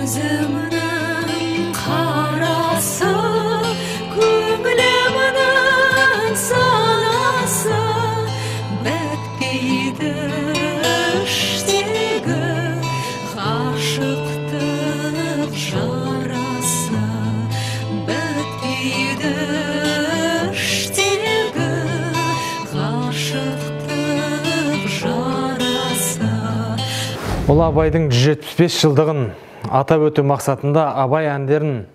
Көзімнің қарасы, көңілімнің санасы, бітпейді іштегі ғашықтық жарасы, бітпейді іштегі ғашықтық жарасы. Ұлы Абайдың 175 жылдығын атап өту мақсатында Абай әндерін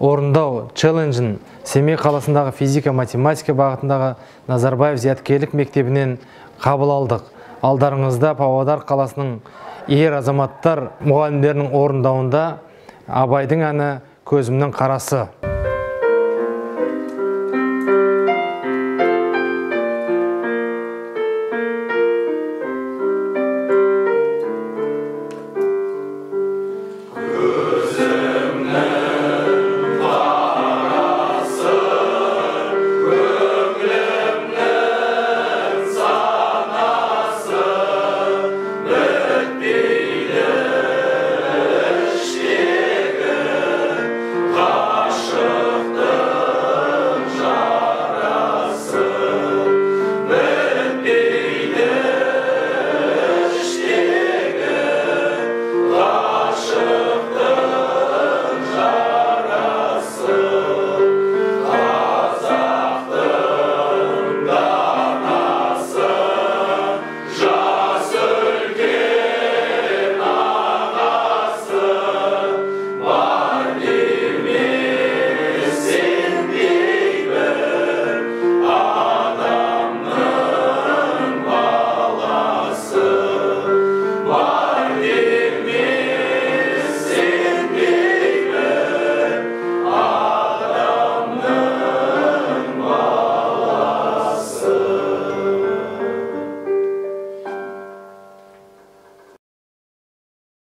орындау челленджін Семей қаласындағы физика-математика бағытындағы Назарбаев зияткерлік мектебінен қабыл алдық. Алдарыңызда Павлодар қаласының ер азаматтар мұғалімдерінің орындауында Абайдың әні «Көзімнің қарасы».